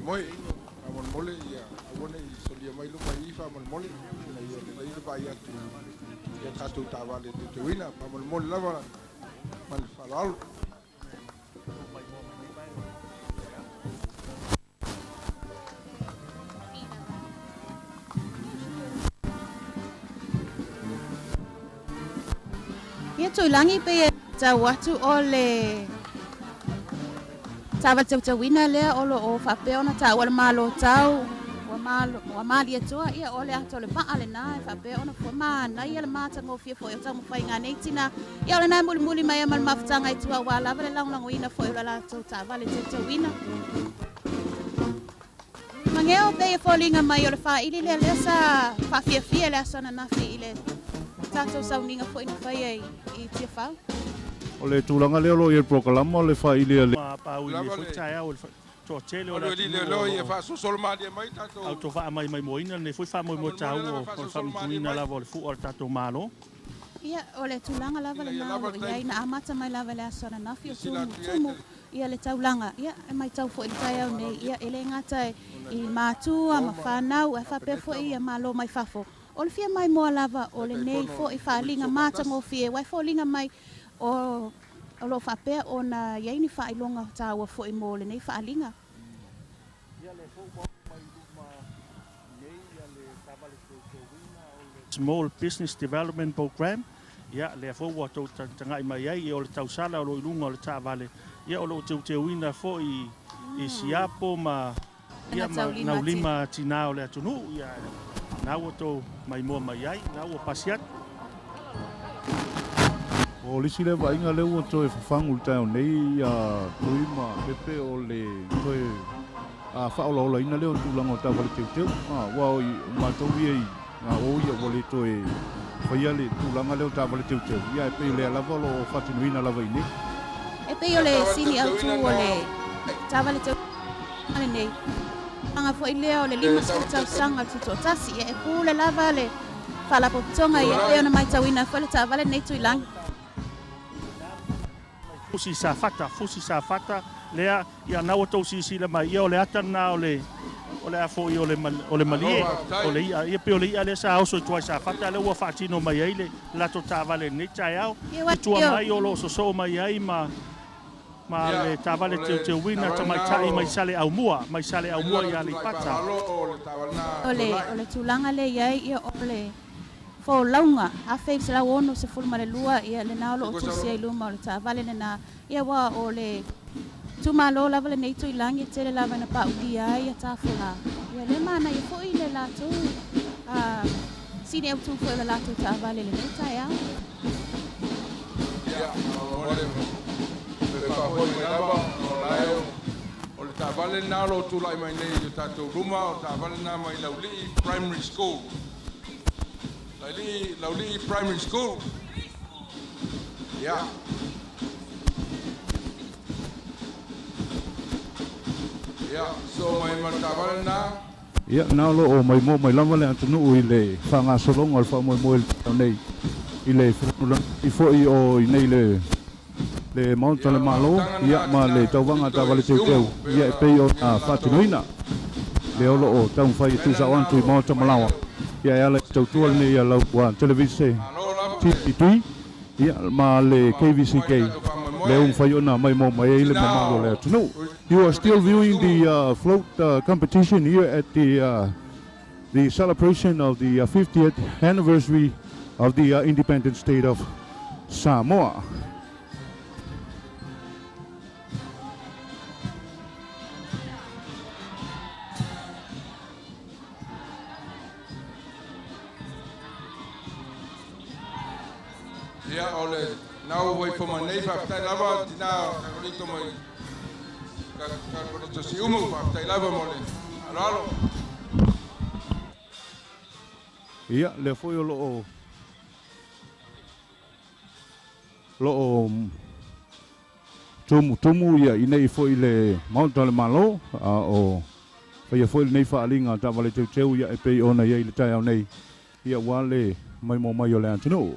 faamoemoe. Faamolemole ia aua ne i solia mai luma i i faamolemole ina ia lelei le vaai atu i a tatou taavale teuteuina. Faamolemole lava ma le faaaloalo. Ia Tuilagi pei e tau atu o le taavale teuteuina lea o lo o faapea ona taua le Malo tau ua malo ua Malietoa ia o le ata o le vaa lena e faapea ona fua manaia le matagofie foi o taumafaiga a nei tina ia o lena e mulimuli mai ai ma le mafutaga i tua aua lava le lagolagoina foi o le latou taavale teuteuina. Mageo pei e foliga mai o le faili lea lea sa faafiafia i le aso ananafi i le tatou sauniga foi na faia i i Tiafau. O le tulaga lea o lo o i ai i le polokalama o le faili a le. Ma paui i lenei Lava foi le taeao i le toatele o le alu e atunuu o leleoa lo ia o faasolosolo malie mai tatou. autofaamaimoimaina lenei foi faamoemoe Faamolemole taua lava o le faasolosolo malie faamatuina mai lava o le fua o le tatou Malo. Ia, o le tulaga lava ina ia lena o lava lo o le i ai, taimi na amata mai lava i le aso ananafi o silasila tumu atu i ai tumu ia le taulaga. Ia, e matau foi i le taeao nei, ia, e le gata ona i le matua ma Roma, fanau, ae faapea Kapeneta foi ma ia malo mai fafo. O le fia maimoa lava o lenei Taitaifono o foi le Komiti faaaliga Soofaatasi. matagofie, aua e foliga mai o o lo o faapea ona i ai ni faailoga taua foi mo lenei faaaliga. Small Business Development Programme, ia, lea foi ua tou tagatagai mai ai, ia o le tausala o lo o i luga o le taavale, ia o lo o teuteuina foi i siapo ma, ia, ma naulima tinā o le atunuu, ia, na ua tou maimoa mai ai, na ua pasi atu. O le isi lea vaaiga lea ua toe fafagu i le taeao nei ia Tui ma Pepe o le toe faaolaolaina lea o tulaga o taavale teuteu. Aua o matou ia i o ia ua le toe faia le tulaga lea o taavale teuteu, ia ae pei o lea lava o lo o faatinoina lava i inei. E pei o Ia le taavale sini autu teuteuina o na le taavale teuteuina lenei tulaga foi lea o le le 50 taavale tausaga o le Tutoatasi. Ia e pule lava le Faalapotopotoga ia e pei teuteuina ona matauina foi le taavale lenei Tuilagi. Fusi Safata, Fusi Safata lea, ia na ua tou silasila mai, ia o le ata lena o le o le a foi o le o le Malo malie, o faafetai. le i'a, ia pei o le i'a lea sa oso i tua i Safata lea ua faatino mai ai le latou taavale i lenei taeao. Ia I tua ua mai o lo o sosoo mai ai ma ma Ia, le o taavale le teuteuina taavale na tamaitai mai o Saleaaumua, mai mai le Saleaaumua lalo i tulai Aleipata. faamalo o le taavale na O le tuanai. o le tulaga lea e i ai, ia o le folauga 1962, ia lena o lo o Sikosa tusia i luma o le taavale lena, ia aua o le itumalo lava lenei Tuilagi e tele lava ina paulia ai ia tafola. Ia lea manaia foi le latou a sini autu foi o le latou taavale i lenei taeao. Ia, mo le toe faafoi mai lava ona o la e o le taavale lena o lo o tulai mai nei i o tatou luma, o le taavale lena mai Laulii Primary School. Laulii, Laulii Primary School. Ia, ia, so mai ma le taavale lena. Ia, na o lo o maimoa mai lava le atunuu i le faagasologa o le faamoemoe i le taeao nei i le felanulanuai foi o i inei i le Maota o Ia, le o le Malo, amataga lena ia a ma tina le tauvaga a Tito taavale i Siumu, teuteu, pei ia e ona pei i ai ona le latou faatinoina lea o lo o taumafai e mea tuusao lena atu o i lo o Maota fai Malaoa, le ia e ala i le tautua silia. lenei a lau televise Malo lava le TV3 ia ma le faafofoga i KVCK le tatou lea ua faamoemoe. mafai ona maimoa mai ai le Tina mamalu o le o atunuu. You are still Ruth viewing Siumu. the float competition here at the celebration of the 50th anniversary of the independent state of Samoa. Ia, o le na ua waifo mai nei, faafetai lava tina Kakolito mai Kakolito Siumu, faafetai lava mo le aloalo. Ia, lea foi o lo o lo o tumutumu ia i nei foi le Maota o le Malo, a o faia foi lenei faaaliga a taavale teuteu ia e pei ona i ai le taeao nei ia aua le maimoa mai o le atunuu.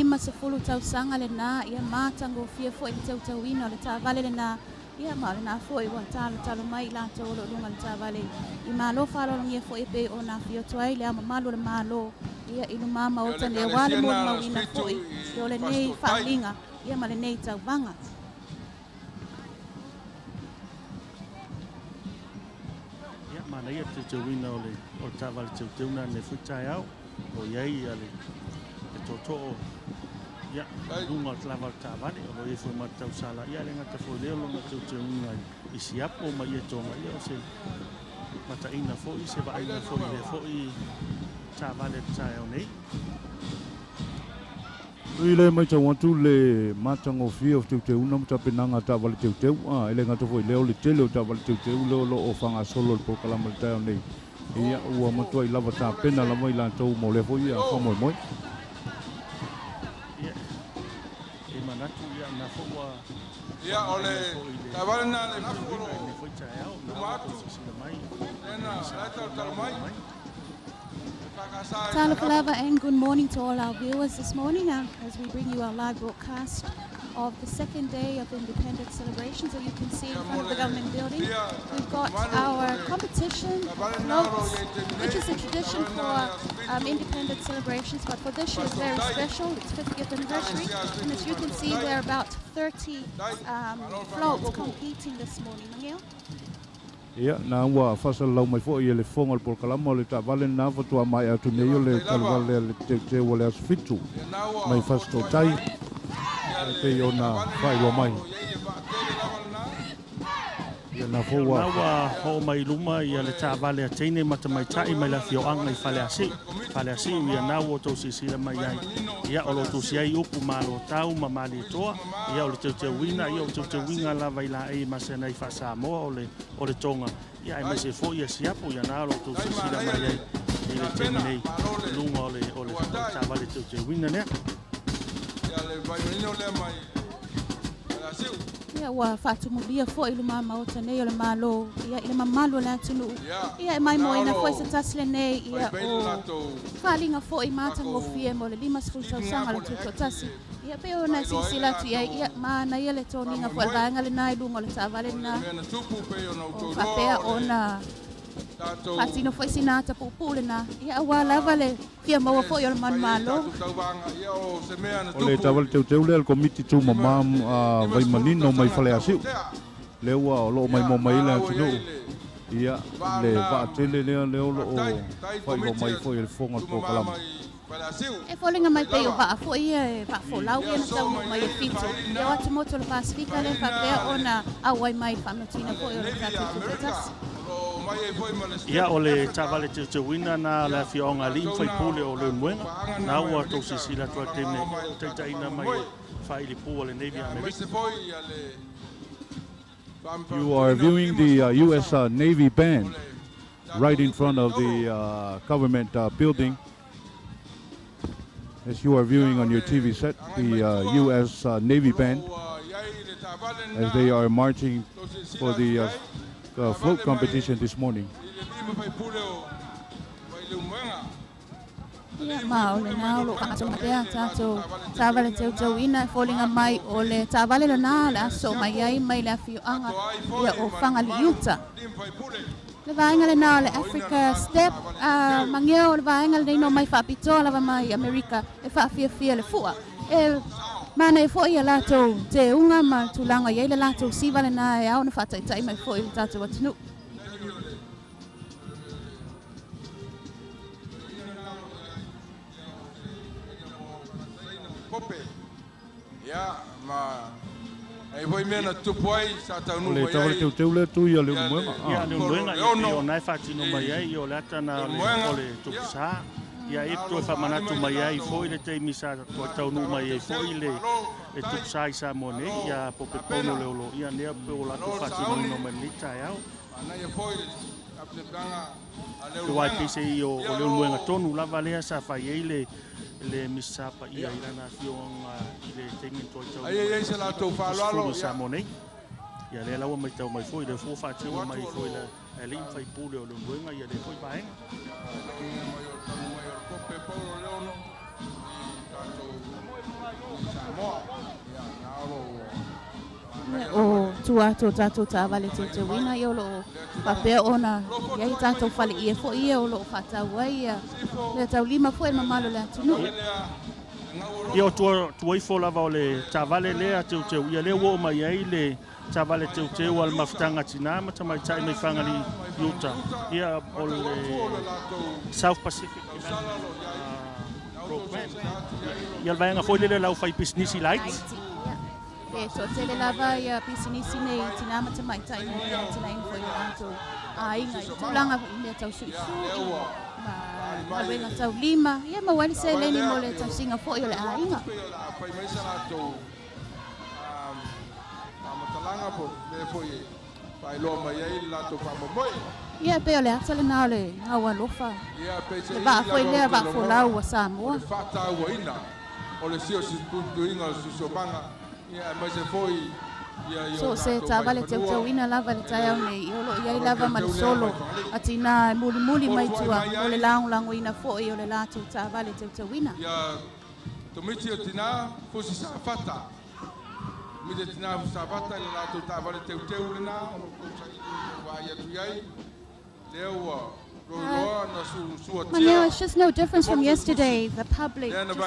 50 tausaga lenā ia matagofie foʻi le tautauina o le taavale lenā ia ma o lenā foʻi ua talotalo mai i latou o loo luga le taavale i malo faaaloalogia foʻi e pei ona afio atu ai le ao mamalu o le Malo ia i lumā maota nei auā le molimauina foʻi o lenei faaliga ia ma lenei tauvaga. Ia manaia le teuteuina o le taavale teuteu na lenei foi taeao o i ai ia le tootoo ia luga o le lava o le taavale o lo i ai foi ma le tausala ia le gata foi lea o lona teuteuina i siapo ma ia tonga ia o se mataina foi se vaaiga foi i lea foi taavale le taeao nei. Tui le mai tau atu le matagofie o teuteuna ma tapenaga taavale teuteu e le gata foi lea o le tele o taavale teuteu lea o loo faagasolo le polokalame le taeao nei ia ua matuai lava tapena lava i latou mo lea foi ia faamoemoe. Ia e manatu ia na foi ua ia o le taavale na le nafu o lenei foi taeao na luma atu silasila mai lena la talotalo mai Talofa lava and good morning to all our viewers this morning as we bring you our live broadcast of the second day of independence celebrations that you can see in front of the government building. We've got our competition floats, which is a tradition for independence celebrations, but for this year it's very special. It's 50th anniversary, and as you can see, there are about 30 floats competing this morning. Mangeo? Ia na ua faasalalau mai foʻi e le fofoga o le polokalama o le taavale lenā fatoā mai atu nei o le talavale a le teuteu o le aso 7 mai Fasitotai e pei ona faailoa mai. Ia na foi Na ua ua oo mai luma ia le taavale a teine ma tamaitai mai le afioaga i Faleasiu. Faleasiu ia na ua outou silasila mai ai. Ia o lo tusi ai upu malo tau ma malietoa. Ia o le teuteuina, ia o le teuteuina lava i laei ma se nei faasamoa o le tonga. Ia ai mai se foi ia siapo ia na o lo outou silasila mai ai i le taimi nei luga o le taavale teuteuina lea. Ia le vaimanino lea mai Asiu. Ia ua faatumulia foʻi lumā maota nei o le Malo ia i le mamalu o le atunuu ia e maimoaina foʻi se tasi lenei ia o faaliga foʻi matagofie mo le 50 tausaga o le tutoatasi ia pei ona silasila atu i ai ia manaia le toniga foʻi le vaega lenā i luga o le taavale lenā o faapea ona faatino foʻi sina ata puupuu lenā ia auā lava le fia maua foʻi o le manumalo. O le taavale teuteu lea le komiti tumamā Vaimanino mai Faleasiu lea ua o loo maimoa mai le atunuu ia le vaatele lea lea o loo faailoa mai foi e le fofoga o le polokalama. E foliga mai pei o vaa foʻi ia e vaafolau ia na taunuu mai e 7 ia o atumotu o le Pasifika lea faapea ona auai mai le faamanatuina foʻi o le tatou tutoatasi. Ia o le taavale teuteuina na le afioaga alii ma faipule o Leulumoega na ua outou silasila atu ai le taimi nei taitaiina mai faailipu o le Navy Amerika. You are viewing the U.S. Navy band right in front of the government building. As you are viewing on your TV set, the U.S. Navy band as they are marching for the float competition this morning. Ia ma o lenā o loo faagasolo pea tatou taavale teuteuina e foliga mai o le taavale lenā le aso mai ai mai le afioaga ia o Fagaliuta. Le vaega lenā o le Africa Step mageo o le vaega lenei no mai faapitoa lava mai Amerika e faafiafia le fua. E manaia foʻi ia latou teuga ma tulaga i ai le latou siva lenā e ao ona faataitai mai foʻi le tatou atunuu. Ia ma ai foi mea na tupu ai sa O taunuu le mai taavale ai teuteu lea tui a Leulumoega. Ia Leulumoega ia pei ona e faatino mai ai ia o le ata na o le tupusā. Ia e toe faamanatu mai ai foi le taimi sa toe taunuu mai ai foi le tupusā i Samoa nei ia po Pono Leolo ia nea pe o latou faatinoina mai lenei taeao. Manaia foi le tapenaga a Te wai Leulumoega. pei i o Leulumoega tonu lava lea sa fai ai le misa paia i lana afioaga i le taimi toe taunuu Ai ai se latou faaaloalo i Samoa nei. Ia lea laua mai tau mai foi le fua faatino mai foi le alii ma faipule o Leulumoega ia le foi vaega. Mai o tanu mai o le Pope Paulo Leono i tatou tua atu o tatou taavale teuteuina, ia o loo faapea ona i ai tatou faleie foi ia o loo faatau ai ia mea taulima foi i le mamalu o le atunuu. Ia o tua ifo lava o le taavale lea teuteu, ia lea ua oo mai ai le taavale teuteu a le mafutaga tinā ma tamaitai mai Fagalii i uta, ia o le South Pacific Program. Ia le vaega foi lele lau fai pisinisi laiti. E toatele lava ia pisinisi nei tinā ma tamaitai mo le atinaeina foi o latou aiga i tulaga i mea tau suisui ma galuega taulima, ia maua ai le seleni mo le tausiga foi o le aiga. Fai mai sa latou faamatalaga po mea foi e faailoa mai ai le latou faamoemoe. Ia pei o le ata lenā o le gaualofa, le vaa foi lea vaafolau a Samoa. O le faatauaina o le siosiotuina o le siosiomaga, ia aemaise foi So o se taavale teuteuina lava i le taeao nei, o lo o i ai lava ma le solo a tinā e mulimuli mai tua mo le lagolagoina foi o le latou taavale teuteuina. Ia Komiti o Tinā Fusi Safata. Komiti o Tinā Fusi Safata i le latou taavale teuteu lenā o lo o tou saili ua vaai atu i ai. Lea ua loiloa na suatia. Maneo, it's just no difference from yesterday. The public just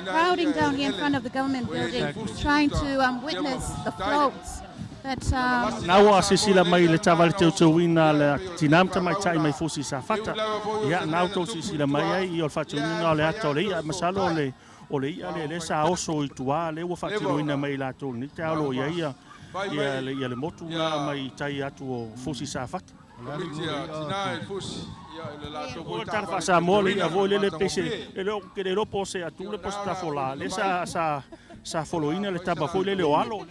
crowding down here in front of the government building, trying to witness the floats that Na ua silasila mai i le taavale teuteuina a le tinā ma tamaitai mai Fusi Safata. Ia, na ua outou silasila mai ai i o le faatinoina o le ata o le i'a. Masalo o le o le i'a lea lea sa oso i tuā lea ua faatinoina mai e i latou i lenei taeao o lo o i ai ia ia le ia le motu lena mai i tai atu o Fusi Safata. O le a le igoa o le i'a? O le tala faa-Samoa le i'a foi lele pei se e le o ou te le iloa po o se atule po o se tafolā lea sa sa sa foloina le tama foi lele o Alo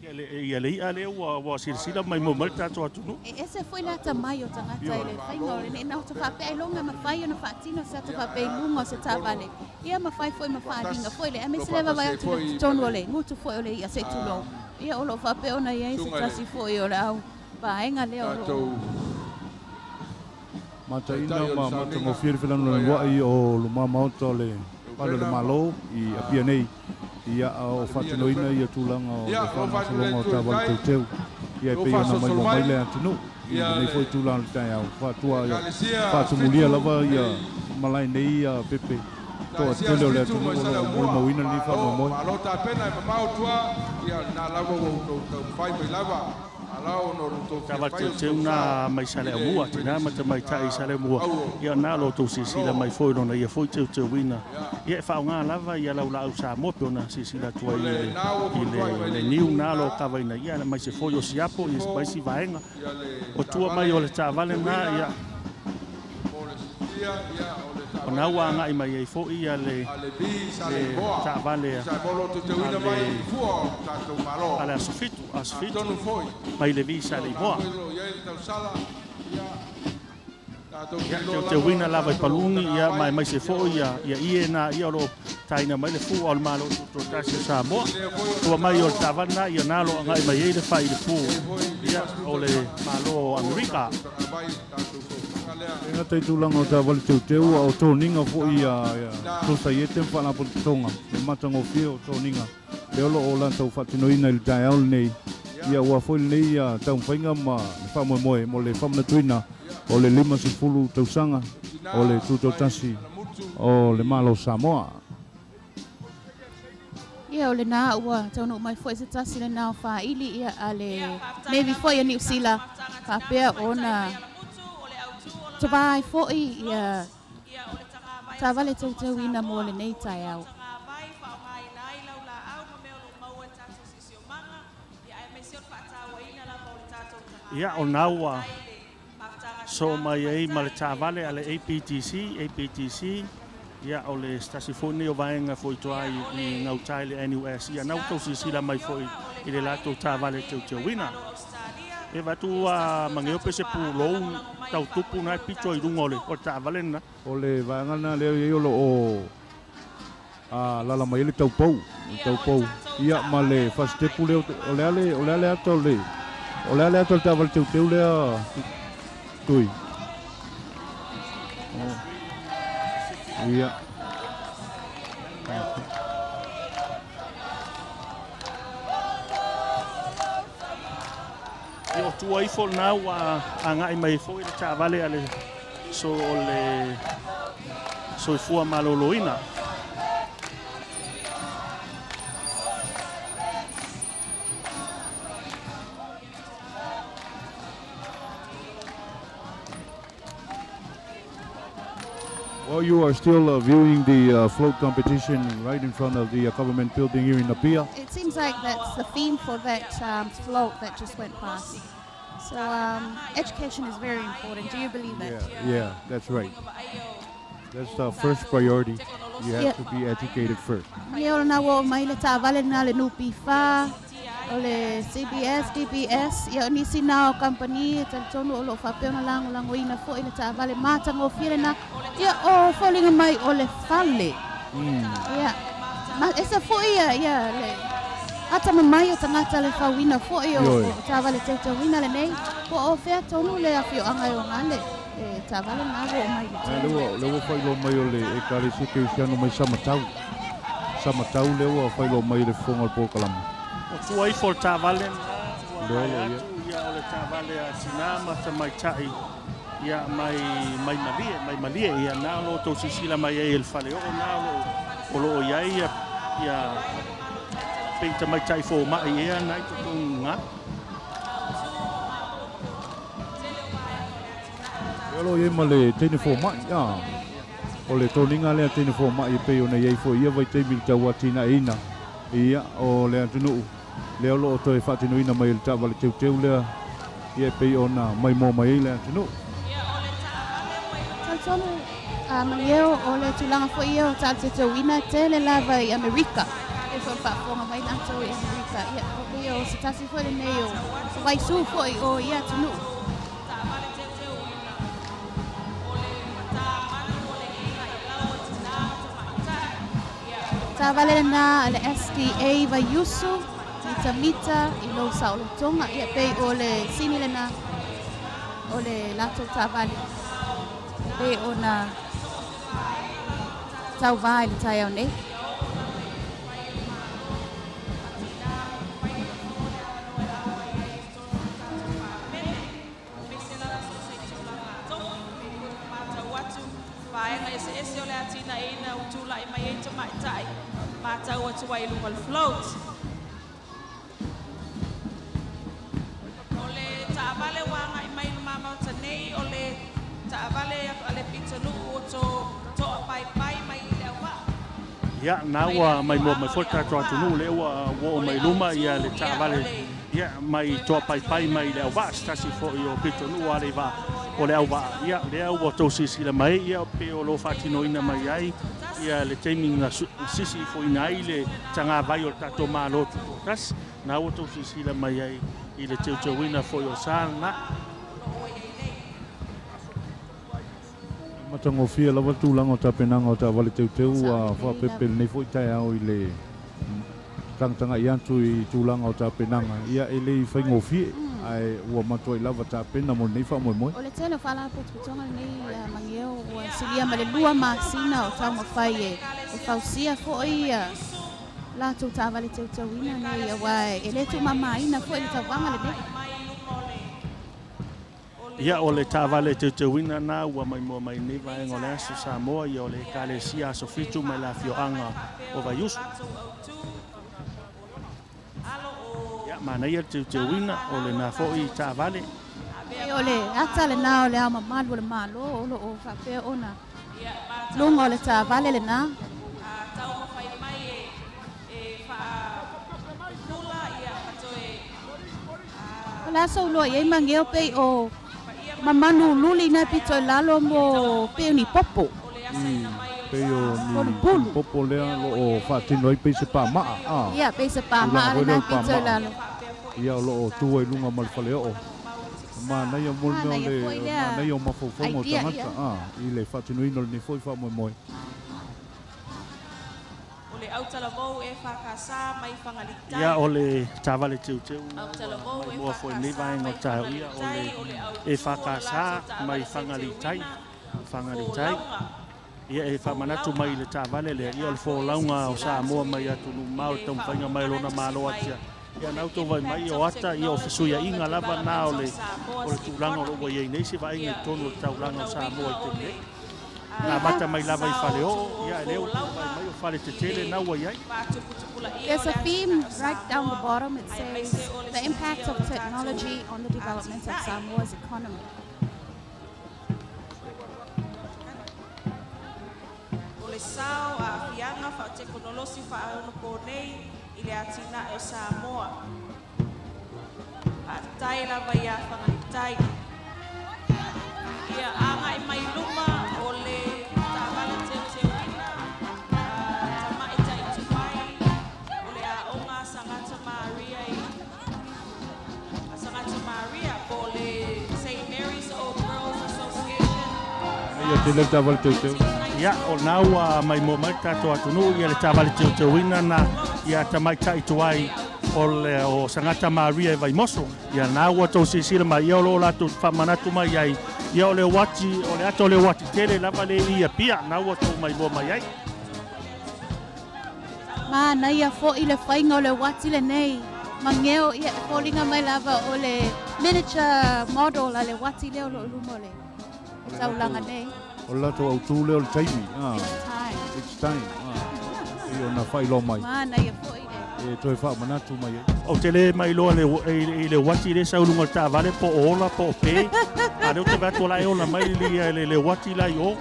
ia le i'a lea ua ua silasila mai mo mai le tatou atunuu. E ese foi le atamai o tagata i le faiga o lenei ina ota faapea ailoga e mafai ona faatino se ata faapea i luga o se taavale, ia mafai foi ma faaaliga foi le aemaise le vaavaai atu i totonu o le gutu foi o le i'a se i tulou, ia o lo o faapea ona i ai se tasi foi o le au vaega lea o lo o. Mataina ma matagofie le felanulanua'i o luma maota o le Fale o le Malo i Apia nei, ia a o faatinoina ia tulaga o le faagasologa o taavale teuteu, ia e pei ona maimoa mai le atunuu i lenei foi tulaga o le taeao, faatua faatumulia lava ia malae nei ia pepe toatele o le atunuu o lo o molimauina lenei faamoemoe. Malo tapena e mamao tua, ia lena lava ua outou taumafai mai lava. Taavale teuteu na mai Saleaaumua, tinā ma tamaitai i Saleaaumua, ia na lo outou silasila mai foi lona ia foi teuteuina. Ia e faaaoga lava ia laulaau Samoa pei ona silasila atu ai i le, i le, le niu na lo kavaina, ia aemaise foi o siapo ia ma isi vaega. O tua mai o le taavale na, ia o na ua agai mai ai foi ia le, le taavale a le, a le Aso Fitu, Aso Fitu mai le Visa le Igoa. Ia, teuteuina lava i paluni, ia, ma aemaise foi ia, ia ie na, ia o lo o taina mai le fua o le Malo Tutoatasi o Samoa. Tua mai o le taavale na, ia na lo agai mai ai le fai i le fu, ia, o le Malo o Amerika. E gata i tulaga o taavale teuteu a o toniga foi a Sosaiete ma Faalapotopotoga le matagofie o toniga lea o lo o latou faatinoina i le taeao lenei. Ia ua foi lenei taumafaiga ma le faamoemoe mo le faamanatuina o le 50 tausaga o le Tutoatasi o le Malo o Samoa. Ia o lenā ua taunuu mai foi se tasi lenā o faaili ia a le Navy foi a Niu Sila faapea ona tovā ai foi ia taavale teuteuina mo lenei taeao. Ia o lenā ua soo mai ai ma le taavale a le APTC, APTC, ia o le se tasi foi lenei o vaega foi toa i gauta i le NUS, ia na ua tou silasila mai foi i le latou taavale teuteuina. E vaai atu a mageo pe se pulou tau tupu na e pito i luga o le taavale lena. O le vaega lena lea e i ai o lo o alaala mai ai le taupou, le taupou, ia ma le fasitepu lea, o le a le, o le a le ata o le, o le a le ata o le taavale teuteu lea Tui? Ia. Ua tua ifo lena ua aga'i mai foi le taavale a le so o le soifua malōlōina. Well, you are still viewing the float competition right in front of the government building here in Apia. It seems like that's the theme for that float that just went past. So education is very important. Do you believe that? Yeah, that's right. That's the first priority. You have to be educated first. Ia o lena ua oo mai le taavale lena le NPF, o le CBS, DBS, ia o nisi na o kampani e talitonu o loo faapea ona lagolagoina fo'i le taavale matagofie lena. Ia o foliga mai o le fale. Ia, ma ese fo'i ia, ia le atamamai o tagata le fauina fo'i o, Ioe. o taavale teuteuina lenei. Po o fea tonu le afioaga e oga le e taavale lena ua oo mai le Ah, le ua faailoa mai o le Ekalesia Kerisiano mai Samatau. Samatau lea ua faailoa mai le fofoga o le polokalama. Ua tua ifo le taavale lena ua Lea ae o lo atu ia o le taavale a tinā ma tamaita'i ia mai mai malie mai malie ia na o loo tou silasila mai ai e le faleoo na o loo i ai ia ia pei tamaita'i foma'i ea na i totonu ga. Lea o lo o i ai ma le teine foma'i. Ah. O le toniga lea teine foma'i e pei ona i ai foi ia vaitaimi i le tauatinaeina. Ia o le atunuu lea o loo toe faatinoina mai e le taavale teuteu lea ia e pei ona maimoa mai ai le atunuu. Talitonu a Magieo o le tulaga foi ia o taavale tele lava i Amerika. E foi faafofoga mai latou i Amerika. Ia, o ia o se tasi foi lenei o vaisū foi o ia atunuu. Taavale lena a le SDA Vaiusu, mitamita i lou saolotoga. Ia pei o le sini lena o le latou taavale. Pei ona tauvā i le taeao nei. Vaega eseese o le atinaeina ua tula'i mai ai tamaita'i matau atu ai i luga o le float. O le taavale ua aga'i mai lumā maota nei o le taavale a le pitonuu o to to'apaipai mai i le auva'a. Ia na ua maimoa mai foi le tatou atunuu lea ua ua oo mai luma ia le taavale ia mai toapaipai mai le auva'a se tasi fo'i o pitonuu a le va'a o le auva'a ia lea ua tou silasila mai ia pe o loo faatinoina mai ai ia le taimi na sisi ifo'ina ai le tagavai o le tatou Mālō tutoatasi na ua tou silasila mai ai i le teuteuina fo'i o sa lena. Matagofie lava tulaga o tapenaga o taavale teuteu ua faapepe lenei foi taeao i le tagatagai atu i tulaga o tapenaga. Ia e le i faigofie ae ua matuai lava tapena mo lenei faamoemoe. O le tele o faalapotopotoga lenei a Magieo ua silia ma le 2 masina o taumafai e e fausia fo'i ia latou taavale teuteuina nei auā e lē tuumamaina fo'i le tauvaga lenei. Ia o le taavale teuteuina na ua maimoa mai nei vaega o le aso Samoa ia o le Ekalesia Aso Fitu mai le afioaga o Vaiusu. Ia manaia le teuteuina o lena fo'i taavale. E o le ata lena o le ao mamalu o le Mālō o loo faapea ona luga o le taavale lena. Taumafai mai e faapula ia ma toe O le aso uloa i ai Mageo pei o mamanu luli na pito i lalo mo pei o ni popo. Pei o Po ni ni pulu. popo lea loo faatino ai pei se pama'a a. Ia pei se Tulaga pama'a foi lea lena o le pito i pama'a. lalo. Ia o loo tua i luga ma le faleoo. Manaia mo le mea o Manaia le foi lea manaia o mafaufauga o idea tagata ia. a i le faatinoina o lenei foi faamoemoe. O le autalavou e fakasa mai Fagalitai. Ia o le taavale teuteu ua Autalavou e maimoa foi nei fakasa vaega o mai taeao ia o Fagalitai le o le e autu o le fakasā latou mai taavale Fagalitai teuteuina Fagalitai. folauga. Ia e faamanatu mai i le taavale lea ia o le folauga o Samoa mai atunuu mamao le taumafaiga mai o lona Mālō atia Ia na outou vaai mai o ata ia o fesuiaiga lava na o le tulaga o lo o ua i ai nei se vaaiga i totonu o le taulaga o Samoa i le taimi nei. Na amata mai lava i faleoo, ia e lea ua outou vaai mai o fale tetele na ua i ai. There's a theme right down the bottom. It says the impact of technology on the development of Samoa's economy. O le sao o aafiaga faatekonolosi faaonaponei i le atinae o Samoa. Faafetai lava iā Fagalitai. Ia agai mai luma o le taavale teuteuina tamaita'i tuai o le aoga a Sagata Maria i a Sagata Maria po o le St Mary's Old Girls Association Ia tele le taavale teuteu. Ia, o lena ua maimoa mai le tatou atunuu ia le taavale teuteuina na ia tamaita'i tuai o le o Sagata Maria i Vaimoso. Ia lena ua tou silasila mai ia o lo o latou faamanatu mai ai ia o le uati o le ata o le uati tele lava le i Apia na ua tou maimoa mai ai. Manaia fo'i le faiga o le uati lenei. Mageo ia e foliga mai lava o le miniature model a le uati lea o lo o i luma o le taulaga nei. O le latou autū lea o le taimi. It's time. It's time. E pei ona faailoa mai. Manaia fo'i le. E toe faamanatu mai ai. Ou te le mailoa i le uati lea e sau i luga o le taavale po o ola po o pe. A o lea ou te vaai atu o la e ola mai le uati la i o.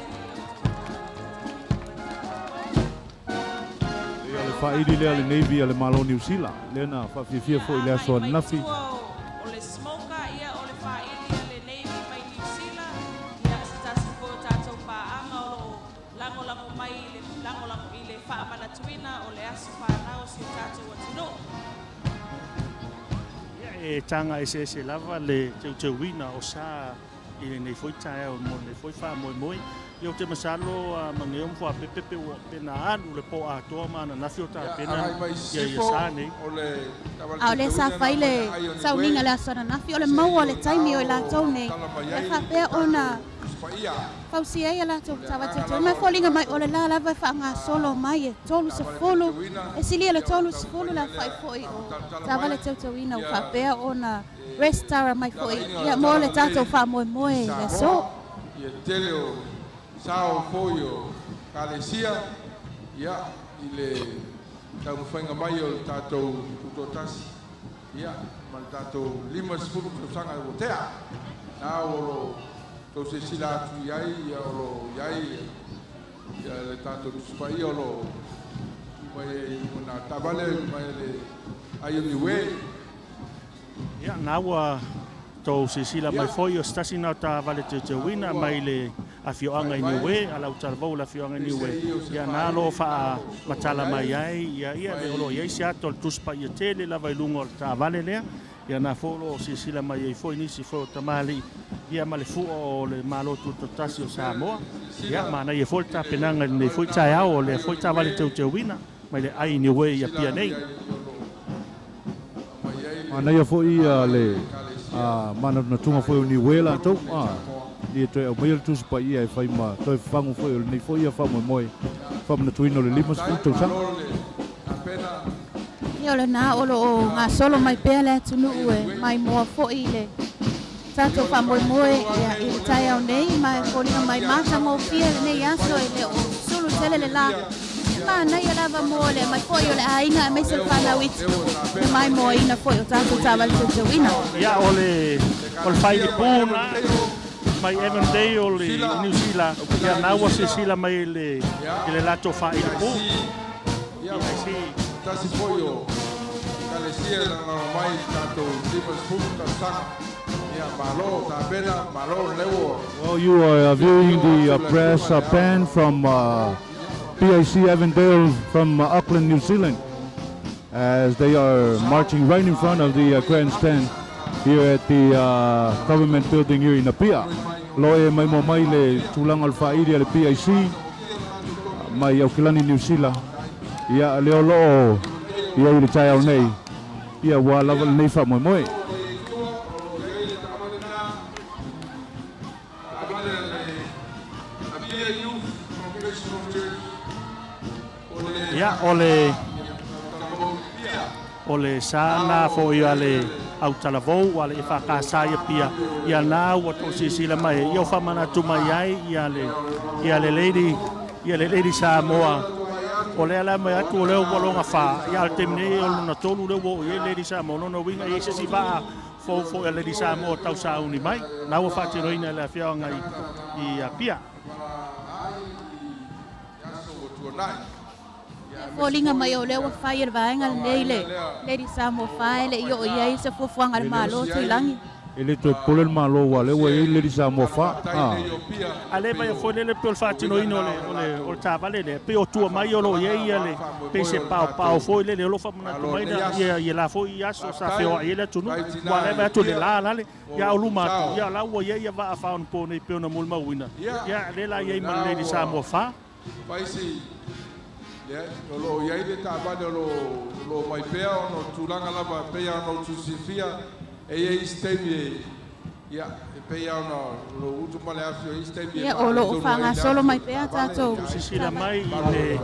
Ia o le faaili lea a le Navy a le Malo o Niu Sila, lea na faafiafia foi i le aso ananafi. O le smoker ia o le faaili a le Navy mai Niu Sila, ia se tasi foi o tatou paaga o lo o lagolago mai i le lagolago i le faamanatuina o le aso fanau o si o tatou atunuu. Ia e taga eseese lava le teuteuina o sa i lenei foi taeao mo lenei foi faamoemoe. Ia ou te masalo a Mageo ma Fuapepe pe ua pe na alu le po atoa ma ananafi o tapena ia ia sa nei. A o lea sa fai le sauniga i le aso ananafi, o le maua o le taimi o i latou nei e faapea ona fausia ai a latou tavatete. Ma e foliga mai o le la lava e faagasolo mai e 30, e silia i le 30 le aofai foi o taavale teuteuina ua faapea ona resitala mai foi ia mo le tatou faamoemoe i le aso. Ia tele o sao foi o Ekalesia ia i le taumafaiga mai o le tatou tutoatasi ia ma le tatou 50 tausaga ua tea. Na o lo o tou silasila atu i ai ia o lo o i ai ia le tatou Tusi Paia o lo o tu mai ai i luga na taavale mai le ai o Niue. Ia, na ua tou silasila mai foi o se tasi na o taavale teuteuina mai le afioaga i Niue, a lau talavou o le afioaga i Niue, ia na o lo o faamatala mai ai ia ia le o lo o i ai se ata o le Tusi Paia tele lava i luga o le taavale lea. Ia na foi o lo o silasila mai ai foi nisi foi o tamalii ia ma le fua o le Malo Tutoatasi o Samoa. Ia manaia foi le tapenaga i lenei foi taeao o lea foi taavale teuteuina mai le ai i Niue i Apia nei. Manaia foi le manatunatuga foi o Niue latou ia toe aumaia le Tusi Paia e fai ma toe fafagu foi o lenei foi ia faamoemoe faamanatuina o le 50 tausaga. Ia o lena o lo o gasolo mai pea le atunuu e maimoa foi i le tatou faamoemoe ia i le taeao nei ma e foliga mai matagofie lenei aso e le o sulu tele le la. E manaia lava mo le aumai foi o le aiga aemaise le fanau iti le maimoaina foi o tatou taavale teuteuina. Ia o le o le failipu na mai Avondale i Niu Sila ia na ua silasila mai i le i le latou failipu. Ia tasi foi o Ekalesia e lagolago mai i le tatou 50 tausaga. Ia malo tapena, malo lea ua Well, you are viewing the brass band from PIC Avondale from Auckland, New Zealand, as they are marching right in front of the grandstand here at the government building here in Apia. Lo e maimoa mai le tulaga o le faaili a le PIC mai Aukilani, Niu Sila. Ia lea o lo o i ai i le taeao nei, ia ua lava lenei faamoemoe. Ia, o le O le sa na fo'i a le autalavou a le EFKS i Apia, ia na ua to'asilasila mai ia o fa'amanatu mai ai ia le ia le Lady ia le Lady Samoa. O lea la mai atu o lea ua loga fā ia le taimi nei o lona tolu lea ua oo i ai Lady Samoa. Lona uiga i ai se isi va'a fou fo'i a Lady Samoa tausauni mai na ua fa'atinoina e le afioaga i Apia. Foliga mai o lea ua fai e le vaega lenei le Lady Samoa 4 e le'i oo i ai se fuafuaga a le Malo Tuilagi. E le toe popole le Malo ua lea ua i ai le Lady Samoa 4. A le vaia foi lele pei o le faatinoina o le o le o le taavale lea pei o tua mai o lo o i ai le pei se paopao foi lele o lo o faamanatu mai ia ia la foi aso sa feoai ai le atunuu ua le vaai atu le la lale ia o luma atu ia la ua i ai ia vaa faaonapo nei pei ona molimauina ia lea la i ai ma le Lady Samoa 4. Faisi, ia, o lo o i ai le taavale o lo o mai pea ona o tulaga lava e pei ona outou silafia, e i ai isi taimi e, ia, e pei lava ona o lo o utu ma le afi, o isi taimi e Ia, o lo o faaletonu ai le faagasolo afi o mai le pea taavale, tatou ia, Silasila mai i le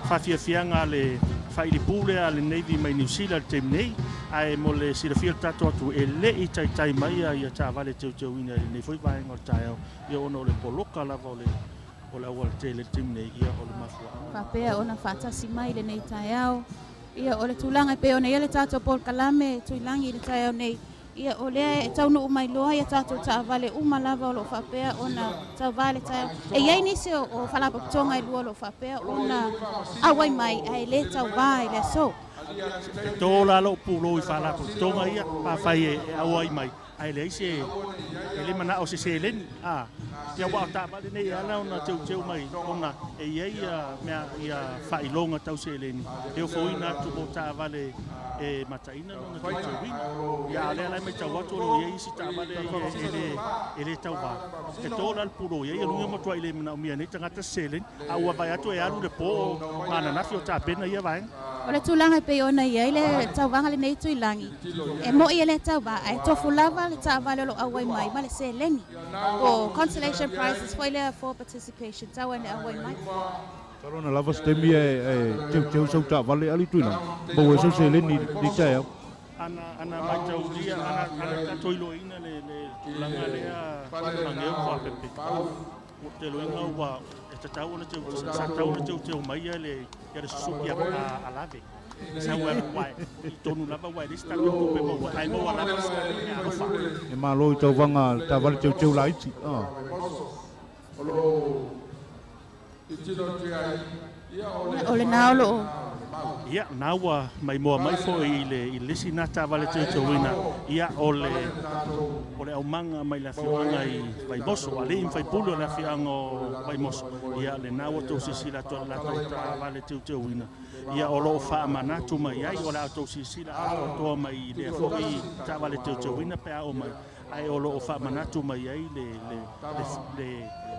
faafiafiaga a le faailipule a le Navy mai Niu Sila i le taimi nei, ae mo le silafia o le tatou atunuu, e le i taitai mai ia taavale teuteuina i lenei foi vaega o le taeao, ia ona o le poloka lava o le o le aualatele i le taimi nei, ia o le mafuaaga. Faapea ona faatasi mai i lenei taeao. Ia, o le tulaga e pei ona i ai le tatou polokalame Tuilagi i le taeao nei, ia, o lea e taunuu mai loa ia tatou taavale uma lava o lo o faapea ona tauvā i le taeao. E i ai nisi o faalapotopotoga e lua o lo o faapea ona auai mai ae le tauvā i le aso. E tō la lou pulou i faalapotopotoga ia, pe afai e auai mai, ae leai se e le mana'o se seleni a ia ua o taavale nei e ala ona teuteu mai ona e i ai ia mea ia faailoga tau seleni e ofoina atu mo taavale e mataina lona teuteuina. Ia a o lea la e maitau atu o lo o i ai isi taavale ia e le e le tauvā. E tō la le pulou i ai ia luga matua'i le manaomia nei tagata se seleni a ua vaai atu e alu le pō ma ananafi o tapena ia vaega. O le tulaga e pei ona i ai le tauvaga lenei Tuilagi, e mo'i e le tauvā, ae tofu lava le taavale o lo o auai mai ma le seleni. Po o consolation prizes foi lea for participation, tau ai le auai mai. Masalo na lava se taimi e teuteu sau taavale ali Tuilagi, maua ai sau seleni i lenei taeao. Ana ana maitaulia ana ana tatou iloaina le le tulaga lea mageu faapepe. Ua te loiga ua e tatau ona teu sa tatau ona teuteu mai ia le ia le Susuki a a Lave. Sau e alu i tonu lava ua e leai se tatou tupe maua ae maua lava se mea alofa. E malo i tauvaga a le taavale teuteu laiti. O lena o lo o. Ia, na ua maimoa mai foi i le i le isi na taavale teuteuina, ia o le o le aumaga mai le afioaga i Vaimoso, alii ma faipule o le afioaga o Vaimoso, ia lena ua tou silasila atu i le latou taavale teuteuina, ia o lo o faamanatu mai ai, o le a outou silasila atoatoa mai i lea foi taavale teuteuina pe a oo mai, ae o lo o faamanatu mai ai le le le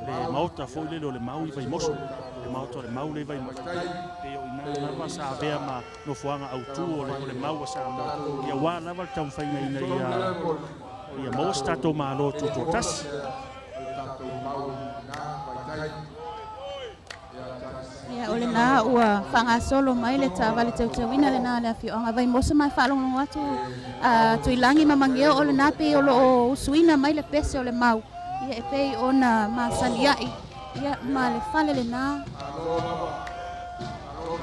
le maota foi lele o le mau i Vaimoso, le maota o le mau lea i Vaimoso, pei o i ina lava sa avea ma nofoaga autū o le o le mau a Samoa, ia aua lava le taumafaiga ina ia ia maua se tatou Malo tutoatasi. Ia, o lena ua faagasolo mai le taavale teuteuina lena a le afioaga Vaimoso ma e faalogologo atu a Tuilagi ma Mageo o lena pei o lo o usuina mai le pese o le mau ia e pei ona masani ai ia ma le fale lena.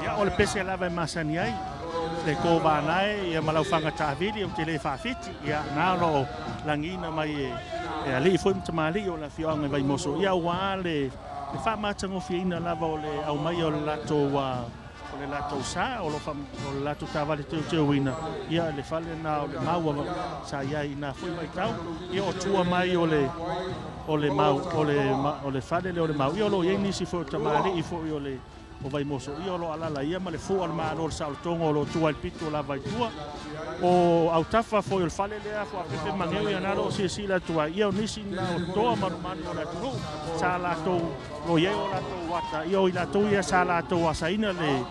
Ia, o le pese lava e masani ai le kōvānae ia ma lau faga taavili ou te le faafiti ia na o lo o lagiina mai e e alii foi ma tamalii o le afioaga i Vaimoso ia aua le le faamatagofieina lava o le aumaia o le latou o le latou sa o lo o le latou taavale teuteuina ia le fale na o le mau sa i ai i na foi vaitau ia o tua mai o le o le mau o le o le fale lea o le mau ia o lo o i ai nisi foi o tamalii foi o le o Vaimoso ia o lo o alaala ia ma le fua o le Malo o le saolotoga o lo o tua i le pito lava i tua o autafa foi o le fale lea fuapepe mageu ia na lo o silasila atu ai ia o nisi na o toa manumanu o le atunuu sa latou lo i ai o latou ata ia o i latou ia sa latou asaina le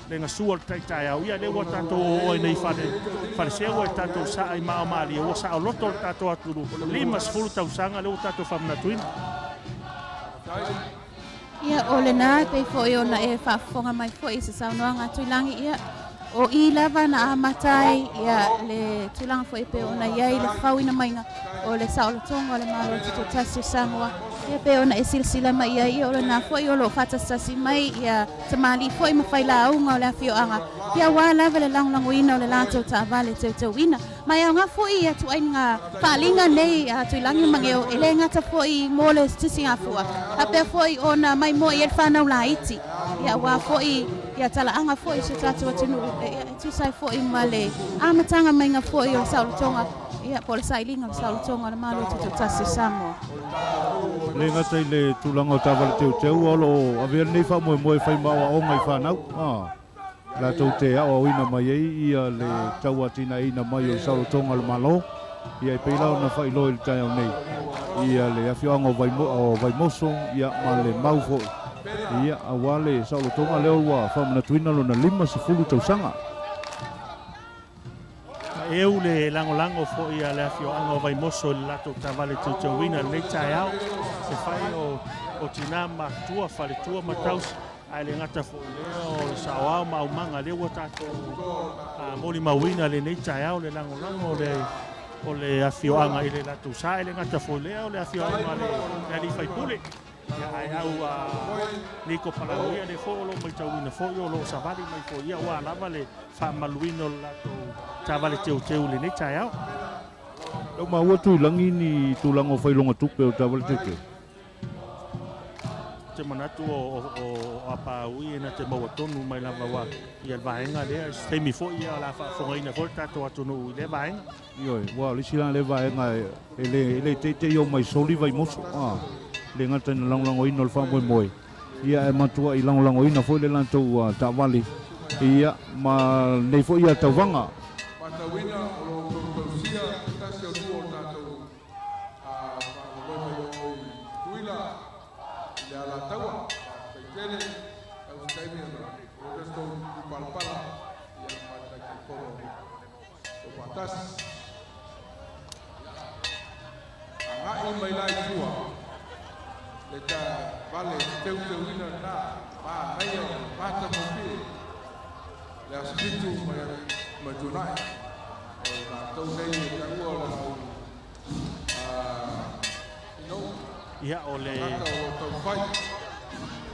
le gasua o le taitaeao ia lea ua tatou oo ai nei fale faleseua i tatou saa i maaomalie ua saoloto le tatou atunuu 50 tausaga lea ua tatou faamanatuina. Ia, o lena e pei foi ona e faafofoga mai foi i se saunoaga a Tuilagi, ia, O i lava na amata ai ia le tulaga foi pei ona i ai le fauina maiga o le saolotoga o le Malo Tutoatasi o Samoa. Ia pei ona e silasila mai i ai, ia o lena foi o lo o faatasitasi mai ia tamalii foi ma failauga o le afioaga, ia aua lava le lagolagoina o le latou taavale teuteuina. Ma e aoga foi ia ituaiga faaaliga nei a Tuilagi ma Mageo, e le gata foi mo le sisigafua, faapea foi ona maimoa i ai le fanau laiti, ia aua foi ia talaaga foi o si o tatou atunuu, ia e tusa ai foi ma le amataga maiga foi o le saolotoga, ia po o le sailiga o le saolotoga o le Malo Tutoatasi o Samoa. E le gata i le tulaga o taavale teuteu, a o lo o avea lenei faamoemoe e fai ma aoaoga i fanau, latou te aoaoina mai ai ia le tauatinaeina mai o le saolotoga o le Malo. Ia e pei la ona faailoa i le taeao nei ia le afioaga o Vaimoso ia ma le mau foi ia aua le saolotoga lea ua faamanatuina lona 50 tausaga. Ma eu le lagolago foi a le afioaga o Vaimoso i le latou taavale teuteuina i lenei taeao, e fai o tinā matutua, faletua ma tausi, ae le gata foi i lea o le saoao ma aumaga lea ua tatou molimauina i lenei taeao le lagolago o le afioaga i le latou sa, e le gata foi i lea o le afioaga a le alii faipule. Ia, ae au Niko Palauia lea foi o lo o matauina foi o lo o savali mai foi ia aua lava le faamaluina o le latou taavale teuteu i lenei taeao. Lau maua Tuilagi ni tulaga o failoga tupe o taavale teuteu? Te manatu o Apaui e na te maua tonu mai lava wa ia le vaega lea, se taimi foi ia o le a faafofogaina foi le tatou atunuu i lea vaega. Ioe, ua o le isi la lea vaega e le teitei o mai soli Vaimoso, le gata ina lagolagoina o le faamoemoe, ia ae matuai lagolagoina foi le latou taavale, ia ma lenei foi ia tauvaga. Matauina o lo o tausia se tasi o lua o tatou faamoemoe mai o i Tutuila i le Alataua, faafetai tele, tau se taimi ona o le tou palapala ia ma le Taitaifono o faatasi. Agai mai la i tua le taavale teuteuina lena manaia o le matagofie le aso 7 mai Tuanai o latou nei e taua o le au ino Ia o le tagata o lo o taumafai.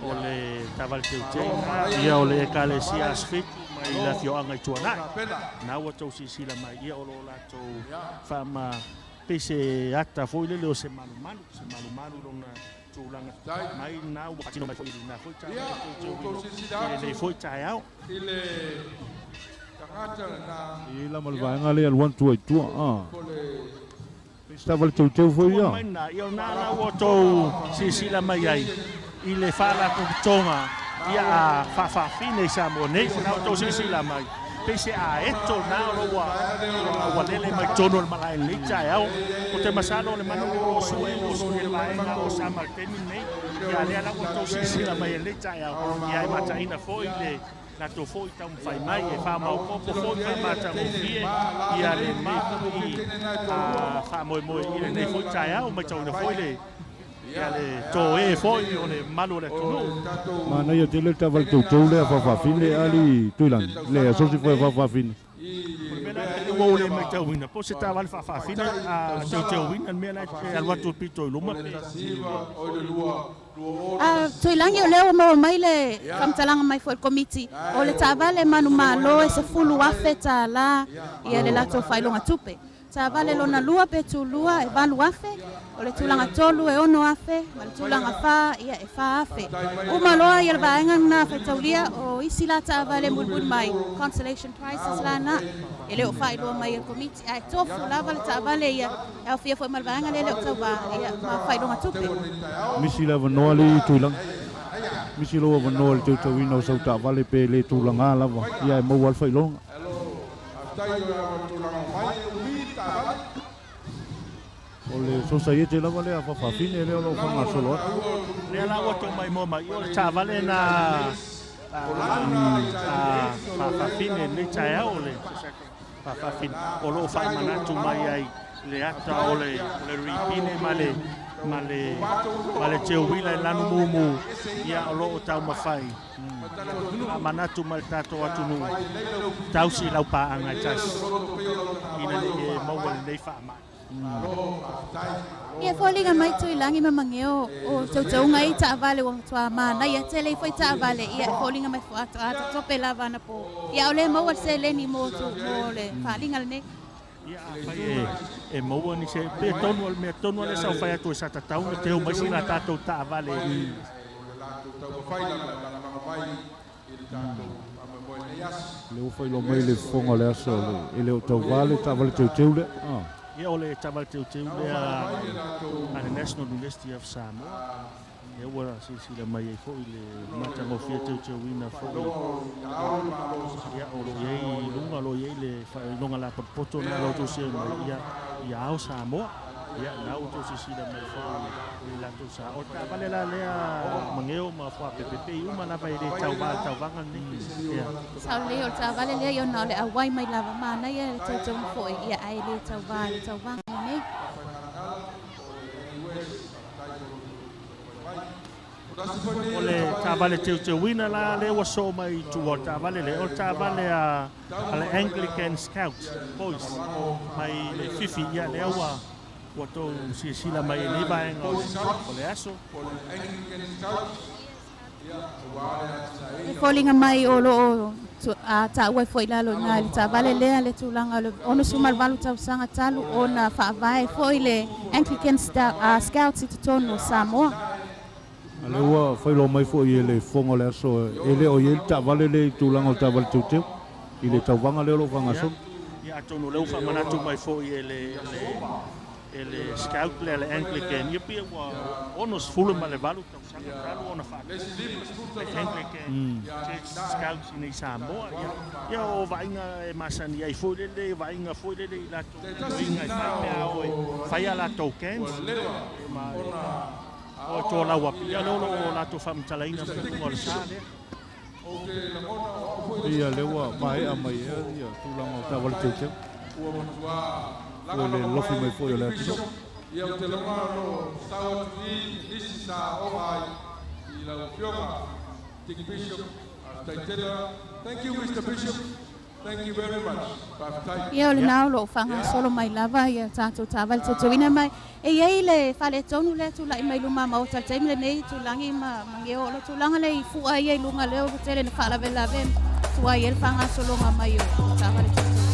O le taavale teuteu ia o le Ekalesia Aso 7 mai le afioaga i Tuanai. Na ua tou silasila mai ia o lo o latou faama pei se ata foi lele o se malumalu, se malumalu lona tulaga mai na ua faatino mai foi i lena foi taavale teuteuina i lenei foi taeao. I le tagata lena E i ai la ma le vaega lea e alu atu ai i tua, pei se taavale teuteu foi Ua ia. mai lena, ia o lena la ua tou silasila mai ai i le faalapotopotoga ia a faafaafine i Samoa nei, o lena ua tou silasila mai pei se aeto lena o lo ua ua lele mai totonu o le malae i lenei taeao. O te masalo o le manu o lo o sue o sue le vaega o Sama i le taimi lenei, ia lea la ua tou silasila mai i lenei taeao, ia e mataina foi le latou foi taumafai mai e faamaopoopo foi faamatagofie ia lenei foi faamoemoe i lenei foi taeao, matauina foi le ia le toe foi o le mamalu o le atunuu. Manaia tele le taavale teuteu lea a faafaafine ali Tuilagi, le asosi foi a faafaafine. O le mea la lea ua ou le matauina, po o se taavale faafaafine a teuteuina le mea la e alu atu i le pito i luma pe. A Tuilagi o lea ua maua mai le faamatalaga mai foi i le Komiti, o le taavale manumalo e $10,000 ia le latou faailoga tupe. Taavale lona lua pe tulua e 8,000, o le tulaga tolu e 6,000, ma le tulaga fa ia e 4,000. Uma loa ia le vaega lena faitaulia, o isi la taavale mulimuli mai, consolation prizes la na, e le o faailoa mai e le Komiti, ae tofu lava le taavale ia, e aofia foi ma le vaega lea e le o tauvā ia ma faailoga tupe. Misi le avanoa le Tuilagi. Misi lou avanoa i le teuteuina o sau taavale pe le tulaga lava, ia e maua ai le faailoga. O le sosaiete lava lea a faafaafine lea o lo o faagasolo atu. Lea la ua tou maimoa mai, o le taavale na faafaafine i lenei taeao, o le faafaafine o lo o faamanatu mai ai le ata o le ripine ma le Ma le ma le teuila i lanu mumu ia o loo taumafai. Faamanatu mai le tatou atunuu tausi i lau paaga e tasi ina ne i e maua lenei faamai. Ia foliga mai Tuilagi ma Mageo o tautauga i taavale ua matua manaia tele ai foi taavale ia e foliga mai foi atoato tope lava anapo. Ia o lea maua le seleni mo tu mo le faaaliga lenei. Ia afai e e maua ni se pe tonu o le mea tonu lea sa ou fai atu ai sa tatau ona teu mai sina tatou taavale i Lea ua faailoa mai le fofoga o le aso e le o tauva le taavale teuteu lea. Ia o le taavale teuteu lea a le National University of Samoa. Lea ua silasila mai ai foi le matagofie teuteuina foi ia o lo o i ai i luga o lo o i ai le faailoga lapotopoto lena o lo o outou silasila mai ia ia ao Samoa. Ia na ua outou silasila mai foi i latou sa. O le taavale la lea Mageo ma Fuapepepe i uma lava e le tauva i le tauvaga lenei. Ia. Sao lelei o le taavale lea ia ona o le auai mai lava manaia le tautauga foi ia ae le tauva i le tauvaga lenei. O le taavale teuteuina la lea ua soo mai i tua o le taavale lea, o le taavale a le Anglican Scout Boys mai le Fifi, ia lea ua ua tou silasila mai i lenei vaega o le aso. E foliga mai o lo o taua ai foi i lalo i ina i le taavale lea le tulaga o le 68 tausaga talu ona faavae foi le Anglican Scouts i totonu o Samoa. A lea ua faailoa mai foi e le Fofoga o le Aso e le o i ai le taavale lea i tulaga o le taavale teuteu i le tauvaga lea o lo o faagasolo. Ia atonu o lea ua faamanatu mai foi e le e le Scout lea a le Anglican, ia pei ua 68 tausaga talu ona faatu le Anglican Church Scouts i nei Samoa. Ia, ia o vaaiga e masani ai foi lele, vaaiga foi lele i latou galuega e fai pe a o e fai a latou camps ma o e tolau atu. Ia lea o lo o latou faamatalaina mai luga o le sa lea. Ia lea ua maea mai ea ia tulaga o taavale teuteu. Ua le lofi mai foi o le atunuu. Ia ou te lagona o lo o sau atu i nisi sa aoga ai i lau Afioga Dick Bishop. Faafetai tele. Thank you Mister Bishop. Thank you very much. Faafetai. Ia o lena o lo o faagasolo mai lava ia tatou taavale teuteuina mai. E i ai le faaletonu lea e tulai mai i luma maota i le taimi lenei, Tulagi ma Mageo, o le tulaga lea i fua ia i luga lea ua tele ina faalavelave ma tuai ai le faagasologa mai o taavale teuteuina.